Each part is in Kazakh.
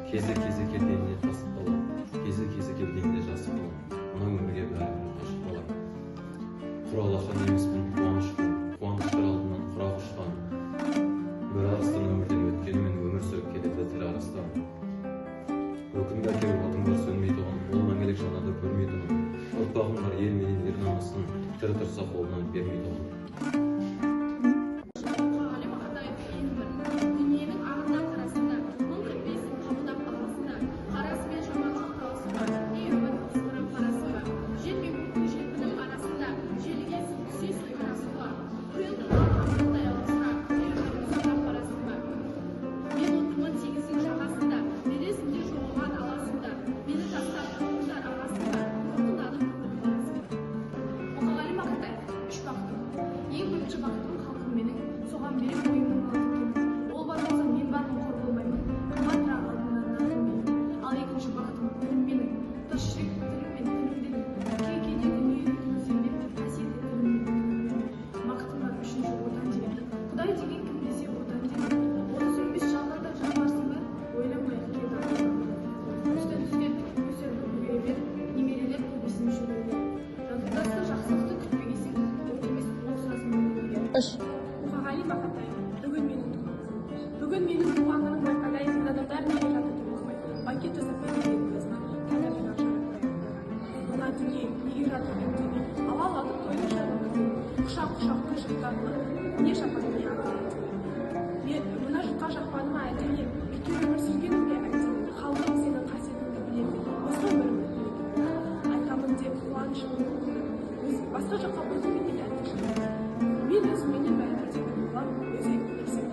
Кезі-кезі келгенде тасып бала, кезі-кезі келгенде жасып бала, мына өмірге бәрібір ғашық бала. Құр алақан емеспін, қуанышпын, қуаныштар алдынан құрақ ұшқан. Бір арыстан өмірден өткенімен өмір сүріп келеді тірі арыстан. Өкінбе, әке, отың бар сөнбейтұғын, ол мәңгілік жанады көрмейтұғын. Ұрпағың бар ел менен ер намысын, тірі тұрса қолынан бермейтұғын. Мұқағали Мақатаев, «Ең бір». Дүниенің ағында қарасында, мыңқ етпейсің қабылдап бағасында. Қарасымен жаман жоқ таусыла, ей өмір, сырым қарасың ба? Жел мен көктің желпініп арасында, желігесің, түсесің қара суға. Құйылдырған аңғылдай алысқа, ей өмір, зымырап барасың ба? Мен отырмын теңіздің жағасында, белесінде жоғалған аласында. Мені тастап толқындар ағасында, толқынданып өтіп барасың ба? Мұқағали Мақатаев, «Үш бақытым». Ең бірінші бақытым — халқым менің, соған берем бойымның алтын кенін. Ол бар болса, мен бармын, қор болмаймын, қымбатырақ алтыннан нарқым менің. Ал екінші бақытым — тілім менің, тіршілік тіліммен тілімдедім. Кей кейде дүниені түңілсем, қасиетті тіліммен түңілемін. Бақытым бар үшінші — Отан деген. Құдай деген кім десе, Отан деген. Оты сөнбес жалғанда жан барсың ба? Ойланбай ақ келді ақылға. Түстен түске өсер бер, немерелер көбейсін, шөберелер. Жанталасты жақсылықты күтпегейсің, от емес, от сұрасын өмірге. Мұқағали Мақатаев, «Бүгін менің туған күнім». Бүгін менің туған күнім, байқағай, адамдар неге жатыр оқымай, банкет жасап берген өзіме тәңірден ақша. Мына дүние неге жатыр үндемей, алалатып тойды шағын, құшақ құшақ гүл шықтарлы, не шапан, не ақ. Мен мына жұртқа жақпады ма әлде не, бекер өмір сүргенім бе әлде не? Халқым, сенің қасиетіңді білемін мен, осы өмірімді айтамын деп қуанышымды өз басқа жаққа бұрдым мен әлде. Мен өзіменен бәрібір де бір боламын, өз елімді.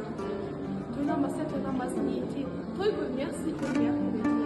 Тойланбаса, тойланбасын, не етейін, той көрмей ақ, сый көрмей ақ.